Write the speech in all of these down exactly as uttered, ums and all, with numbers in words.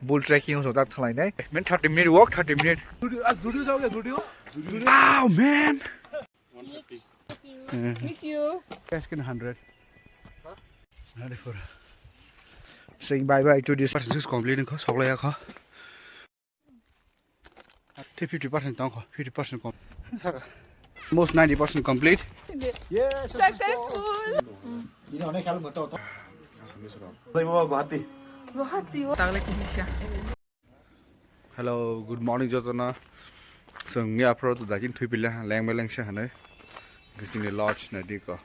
Bull trekking so tak thalai nai. Man, thirty minute walk, thirty minute. Studio, ah, studio jao kya, studio? Wow, man. Miss you. Cash kin hundred. Hundred four. Saying bye bye to this person who's complaining ko soklaya ko. Te fifty percent tong ko, fifty percent kom. Almost ninety percent complete. Yes, successful. Ini onek kali motor. Guwahati. Guwahati. Tagle kisa. Hello, good morning jotono. Chwng miya phoro to dakin thwi pile leng beleng se hwnwi. Chini lodge na diko.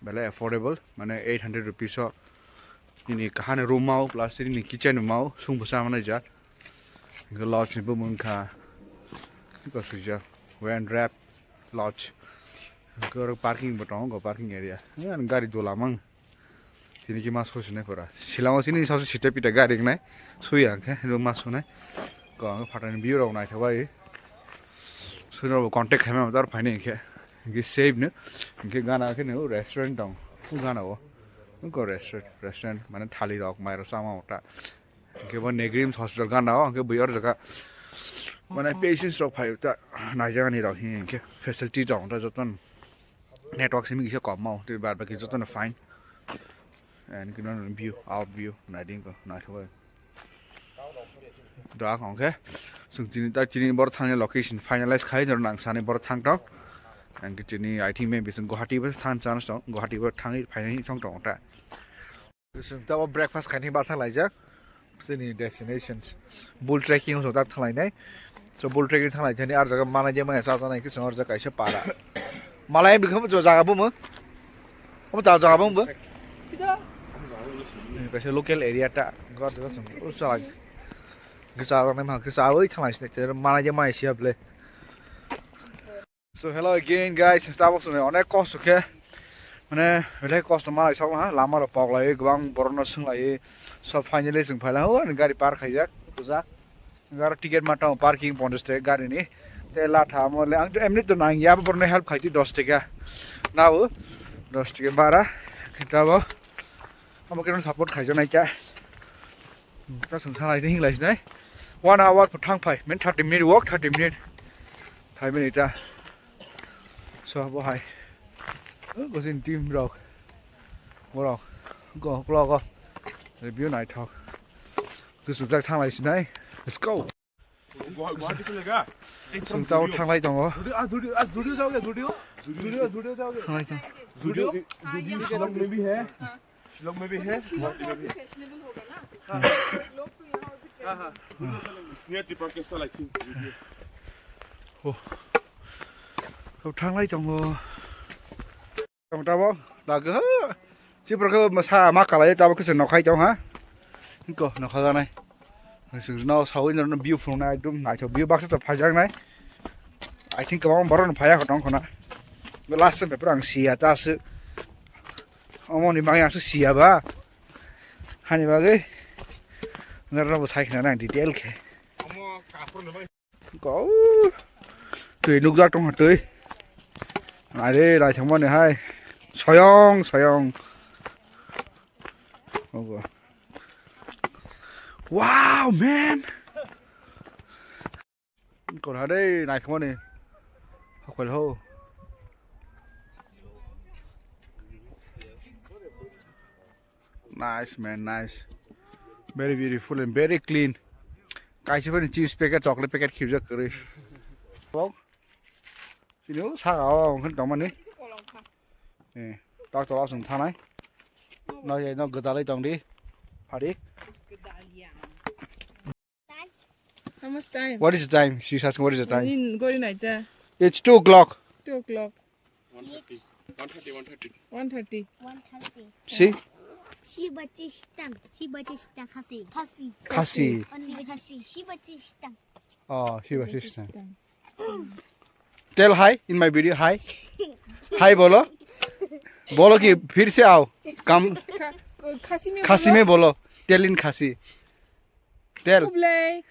Belai affordable, mane eight hundred rupees o nini kahani room mao, plus nini kitchen mao, sung bwsa manai jat. Hwnkhe lodge ni bumung kha. Iko swijak, Wynn Wrap Lodge. Hwnkhe oro parking bo tongo, parking area. Yan gari dola mang. Tini ki mas khusinai pura. Silango sini sasu sita pita gari wngnai. Suya hwnkhe, hwnkhe mas sunai. Ko ang phatani view rok naithok bai. Sino bo contact khaima tar phaini hwnkhe. Hwnkhe safe no. Hwnkhe gana khe no restaurant tong. U gana o. Ko restaurant, restaurant mane thali rok, mai rok chama ota. Hwnkhe bo Negrims hospital gana o, hwnkhe bui or jaga. Mane patients rok phai ta naijagani rok hwnkhe facility rok ta joton. Network simi kisa kom mau, tei bad baki jotono fine. And kino view, out view, naiding ko, naithok. Da kong khe, sung chini ta chini bor thangni location finalize khai, jor nang sani bor thang tong. And chini, I think maybe sung Guwahati bor thang chance tong, Guwahati bor thangni finally thong tong ta. Chwng tabo breakfast khaini ba thang laijak. Chini destinations. Bull trekking so tak thang lainai. So bull trekking thang lai thani ar jaga manai je maya sa sanai khe chwng ar jaga kaisa para. Malai bikha bo jaga bo mo. Omo ta jaga bo mo. Kaisa local area ta. Gor jaga chwng. Usa. Kisa nai ma kisa oi thang lai sini. Manai je maya sia ble. So hello again guys, tabok swnwi onek kosto khe, mane belai kosto ma lai sok ha, lama rok pok lai, gwbang borok no swng lai, so finally chwng phai lai, o ani gari park khaijak, bujak, gari ticket ma tamo parking ponchash taka gari ni, te latha amo le ang to emni to nang ya, borok no help khai di dos taka, nabo dos taka bara, khe tabo, amo khe support khaijak nai kya. Ta sung thanglai tei hinglai sinai. One hour pho thang phai. Men thirty minute walk, thirty minute. Phai minute ta. So bo hai. Go sin team rok. Borok. Go klo go. Review nai thok. Kusuk jak thanglai sinai. Let's go. Guwahati se lega. Sung tao thanglai tongo. Studio, ah, studio, ah, studio jao ge, studio. Studio, studio jao ge. Thanglai tong. Studio, studio Shillong mein bhi hai. Shillong mein bhi hai? Shillong mein bhi hai. Fashionable hoga na? Log to yahan aur bhi trend kar rahe hain. It's near Tiprakhestal, I think. Oh. Thanglai tongo. Tong tabo, lagi ha. Chipra khe masa ma kalai tabo khe nokhai tong ha. Ko nokha ganai. Sing no sawi no view phunuknai ekdom naithok view baksa to phaijaknai. I think kwbangma borok no phaiya tong khona. Last sem paper ang siya ta aswk. Omo ni bagwi aswk siya ba. Hani bagwi. Ngar no bo sai khna nang detail khe. Ko. Twi nukjak tong twi. Are lai thangmani hai. Soyong soyong. Ogo. Wow, man. Kor ha dei, naithokmani. Hokel ho. Nice, man, nice. Very beautiful and very clean. Kaisa phani chips packet, chocolate packet khibjak kwrwi. Bok. Sini o saka o wngkhe tongmani. Eh, tak tola song thanai. No, no, gwdalai tongdi. Pharik. How much time? What is the time? She's asking what is the time. In gori naita. It's two o'clock. Two o'clock. One thirty. One thirty, one thirty. One thirty. One thirty. See? She bachishtam. She bachishtam. Khasi. Khasi. Khasi. Only Khasi. She bachishtam. Oh, she bachishtam. Tell hi in my video, hi. Hi bolo. Bolo ki phir se aao. Kam. Kha-, Khasi mein Khasi bolo. Mein bolo. Tell in Khasi. Tell. Khublei.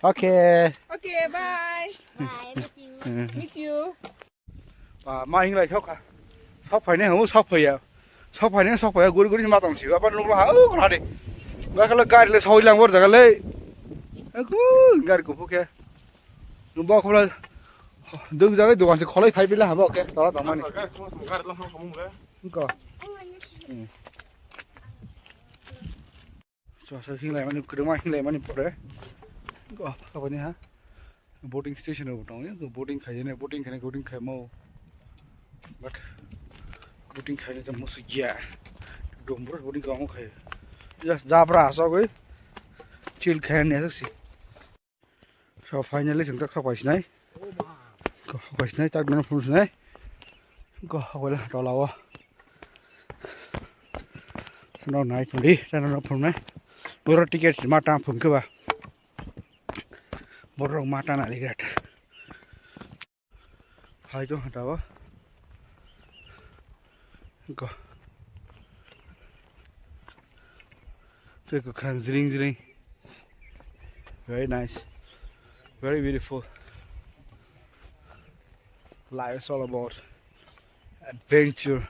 Okay. Okay, bye. Bye, miss you. Miss you. Ba, ma hinglai sok kha. Sok phai ne, hamo sok phai ya. Sok phaini sok phai guri guri ma tong si. Apa nukla ha o khade. Ba kala gari le soi lang bor jaga le. Aku gari kuphuk khe. Nungba khula dwng jaga dogan se kholai phai bila ha ba khe. Tola tong mani. Ko. Chosa hinglai mani kwrwngma hinglai mani pore. Ko. Apa ni ha. Boating station rok tongo, boating khaina, boating khaina, boating khaimo. But boating khaina ta musu ya. Dombor boating kamo khai. Just jabra asogoi. Chill khaina asok si. So finally chwng tak thok bai sinai. Ko bai sinai tak dono phun sinai. Ko wala tola o. No nai thandi, ta no phun nai. Boro ticket ma ta phun ke ba. Borok mata na ligat. Hai to hata o. Go. Tei kwkhwrang jring jring. Very nice. Very beautiful. Life is all about adventure.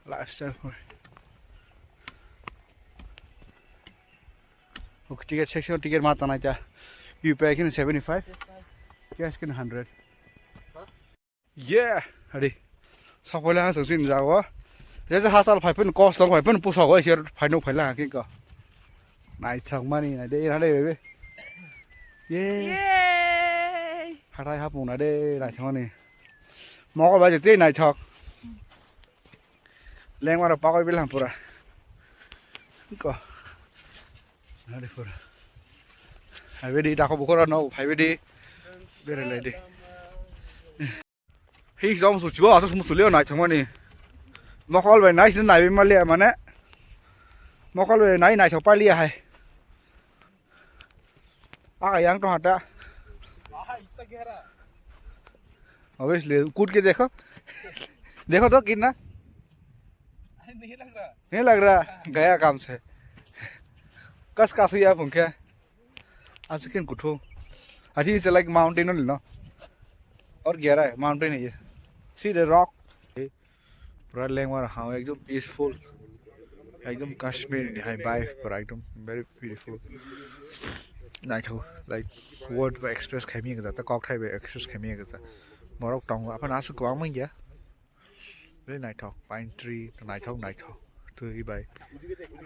Lifestyle for okay, ticket section ticket ma tanai ta. U P I kin seventy five. Cash kin hundred. Yeah, hari. Sapoila ha sangsin jago. Je je hasal phai pun kos tong phai pun pusa go sir phai no phai la kin ko. Nai thang mani nai de ira de bebe. Ye. Yay. Hatai hapung na de nai thang mani. Mokol bai je tei nai thok. Lengmano pagoi bilang pura. Ko. Nari pura. Hai bedi dako bukora no, hai bedi. Bere ledi. Hi jom su chibo asus musulio nai thangmani. Mokol bai nai sin nai mali mane. Mokol bai nai nai thok pali hai. Aga yang to hata. Obviously, कूद के देखो। देखो तो कितना। नहीं लग रहा। नहीं लग रहा। गया काम से। कस का सुई आप क्या? आज किन कुठो। I think it's like mountain only, no? और गहरा है, mountain है ये। See the rock। Pura lengmar hao ekdom peaceful, ekdom Kashmir ni hai vibe pura ekdom very beautiful. Naithok, like, word ba express khaimya gata, kok thai ba express khaimya gata. Borok tongo, apan aswk kwbangma ya. Very naithok, pine tree, naithok, naithok. Twi bai,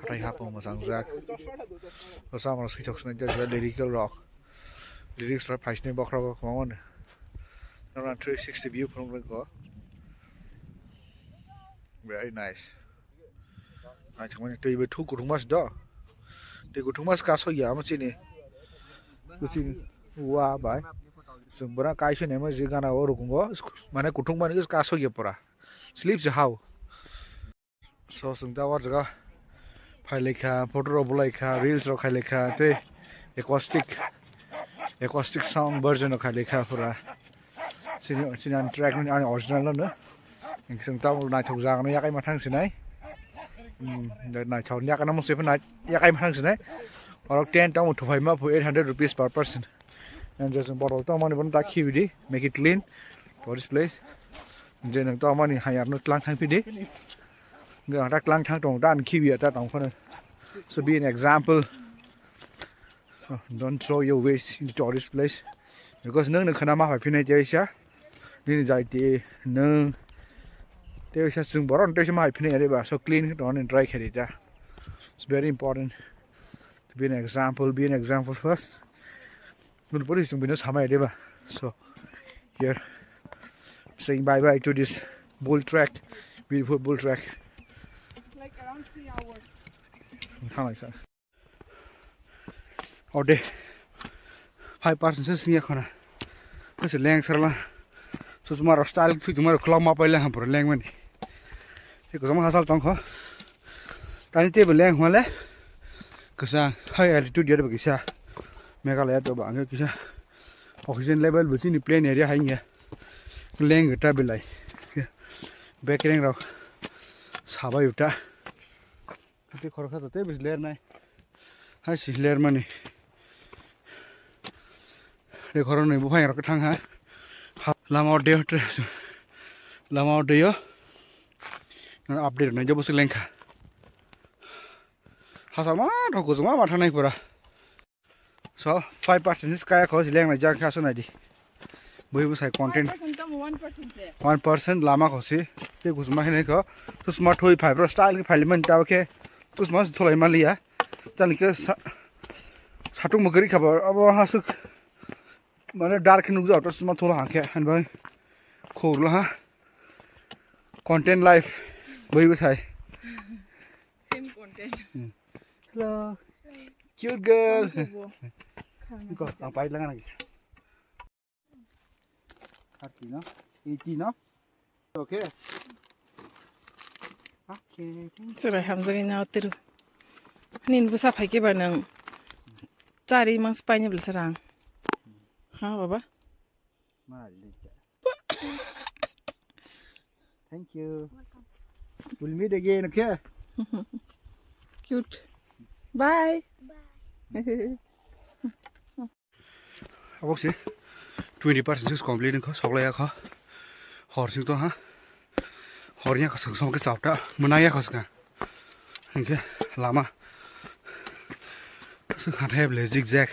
hatai hapung mwchang jak. Bwsa mano swichok swnai jak, lyrical rock. Lyrics rok phaisni bokhrogo kwbangma no. Nokna three sixty view phunuk rwkgo. Very nice. Naithokmani twi bai thuk kuthukma se do. Twi kuthukma se kaso ya amo chini. Kuchini wa bai. Chwng bwrang kaisa naima je gana o rukungo. Mane kuthukmani kaso ya pura. Sleep se hao. So, chwng ta o jaga phai laikha, photo rok bo laikha, reels rok khai laikha, tei acoustic, acoustic sound version rok khai laikha pura. Chini, chini ani track ni ani original no. Chwng ta naithok jaga no yakai ma thang sinai. Hmm, naithok yakai no musi phai yakai ma thang sinai. Orok tent tamo thuphaima phu eight hundred rupees per person. And just bottle tamo ni bono ta khibi di, make it clean for this place. Je nang tamo ni hayar no tlang thang phidi. Ga ta klang thang tong dan khibi ta tong phano. So be an example. So don't throw your waste in the tourist place. Because nang nang khana ma phai phinai jaisa. Nini jai te nang te sa sung boron te ma phai phinai re ba. So clean to on and dry khari ta. It's very important to be an example. Be an example first. Nung pori sung bino samai re ba. So here saying bye bye to this bull track, beautiful bull track. Like around three hours. Thang lai sa. Ode five percent se sing ya khona. Kasi leng sarla. Susma ro style thui tumar khulak ma paila ham pura leng mani. Te kwchangma hasal tong kho. Tani teibo leng hwnle kwchang hai altitude yar kisa Meghalaya to ba ang kisa oxygen level bo chini plain area hai ya leng ta belai bekereng rok sabai uta. Tei khoroksa to tei bis ler nai. Hai si ler mani. Tei khorok nwi buphang rok thang ha. Ha, lama o de, lama o de yo. Update rwnai jabo se lengkha. Hasa ma thok kuchuk ma ma thanai pura. So five percent is kaya kho leng nai jang kha so nai di. Bui bwsai content. Five percent tamo one percent de. One percent lama kho si. Te kuchuk ma hinai kho. Tusma thui five ro style khe phai man ta khe. Tusma tholai man liya. Tani khe sa-, satung mo gari khaba abo hasuk. Mane dark nukjak to sima thola hangkhe hanbai khorlo ha. Content life bui bwsai. Same content. Hmm. Hello. Cute girl. Thank you, bo. Khang. Ko ang pai lang nang. Thirty no? Eighty no? Okay. Okay. Chwrai hamjagwi na tiru. Nin bwsa phaikhe ba nang. Chari mangsa paini bwlasa rang. Ha baba. Thank you. We'll meet again, okay? Cute. Bye. Bye. Abok se twenty percent use complete wngkha, soklai ya kha. Hor sing to ha. Hor ya kha, song song ke chapta, mwnai ya kha sika. Hingke lama. Sing kha thai ble zigzag.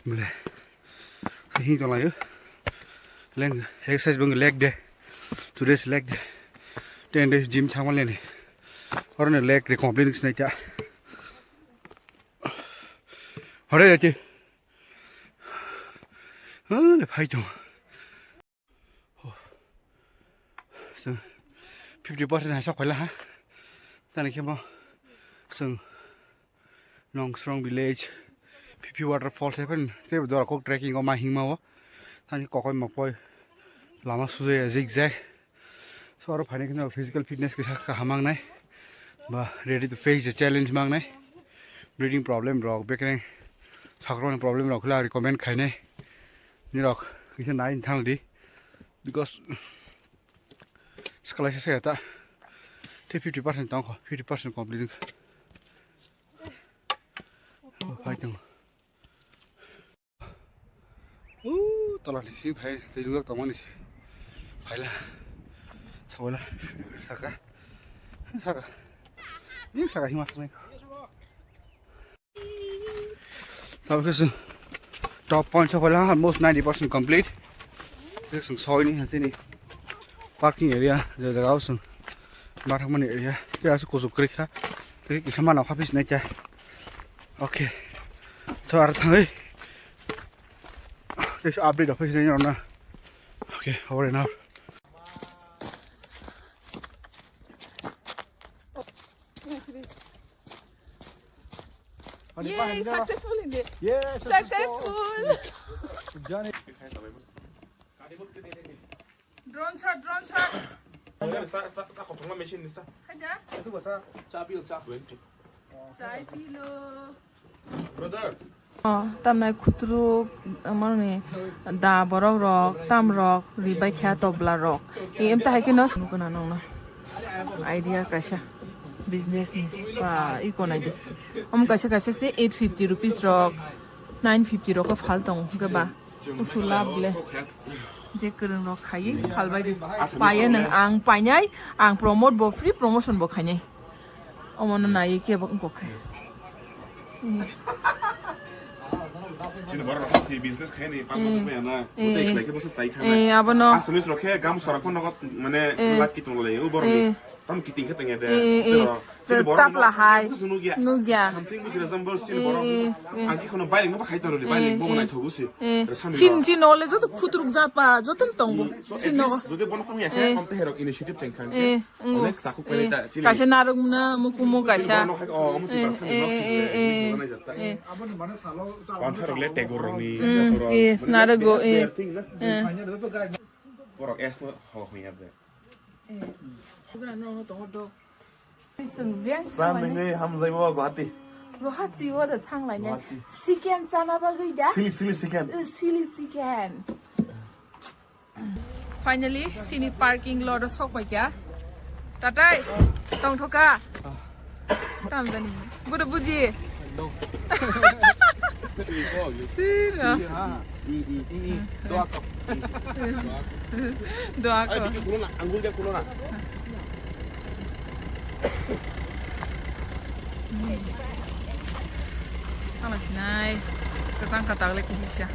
Ble. Hing to layo. Leng exercise bang leg day. Today's leg day. Ten days gym changma leni. Oro ne leg day complete sinai ta. Hore ya ki. Hale phai tong. Chwng fifty percent hai sok phaila ha. Tani khe bo chwng Nongsrong village, Phiphir waterfalls hai phano tei bo jora kok trekking o ma hingma o. Tani kokoi mokoi lama sujaya zigzag. So oro phainai kheno physical fitness kisa kaham mangnai. Ba ready to face the challenge mangnai. Breathing problem rok, bekereng sakrokni problem rok khe recommend khainai. Nirok kisa nai thang di. Because skala se saya ta. Te fifty percent tong kho, fifty percent complete. Phai tong. Uh, tola ni si phai, tei lugak tongmani si. Phaila. Sawala. Saka. Saka. Ni saka hima sanai. Sabo khe chwng top point sokphaila almost ninety percent complete. Khe chwng soini chini parking area je jaga o chwng bathakmani area. Tei aswk kuchuk kwrwi kha. Tei kisa mano kha pis nai cha. Okay. So aro thangwi tei update rok phai sinai norna. Okay, over and out. Yay, successful hindi. Yes, successful. Johnny. Drone shot, drone shot. Sa, sa, sa, kothoma machine ni sa. Haja? Sa, sa. Cha pilo, cha. Chai pilo. Brother. Oh, tamnai khutruk, mani da borok rok, tam rok, ribai kha tobla rok. Em ta hai khe no nukuna nongna. Idea kaisa business ni ba iko nai de. Om kaisa kaisa se eight fifty rupees rok, nine fifty rok ko phal tong ke ba. Usu lab le. Je kwrwng rok khai phal bai di. Paya nang ang painai, ang promote bo free promotion bo khainai. Omo no nai ke bo kok khai. Chini borok rok si business khai ni pang masa maya na. Utai khlai khe bosa chai kha. Eh, abono. Assamese rok khe gam sora phone nogo mane lak ki tong lai u borok ni. Tam kiting khe tong ya de. Eh, eh. Chini borok tapla hai. Nugya. Something which resembles chini borok. Ang ki khono bailing no ba khai tong rodi bailing bo nai thogu si. Chin chin ole joto khutruk japa joto tongo. Chin no. Jodi bono khong ya khe am te herok initiative cheng khan. Onek chakhuk pele ta chini. Kaisa narwk muna mukumu kaisa. Bono hai o muti parsa ni nok si. Pansa rok le tegor rok ni. Narwk go. Borok es no ho ho ya de. Chwng veng San sanglai nini hamjaibo Guwahati. Guwahati o da sanglai ne. Guwahati. Chicken chana bagwi da? Chili, chili chicken. Uh, chili chicken. Finally, chini parking lot o sok pai kya. Tatai, tong thoka. Tam jani. Budu buji. Sira. Doa ko. Doa ko. Ayo, bikin kulo na, anggul dia kulo na. Tala sinai, kwchang kwtal le kisa.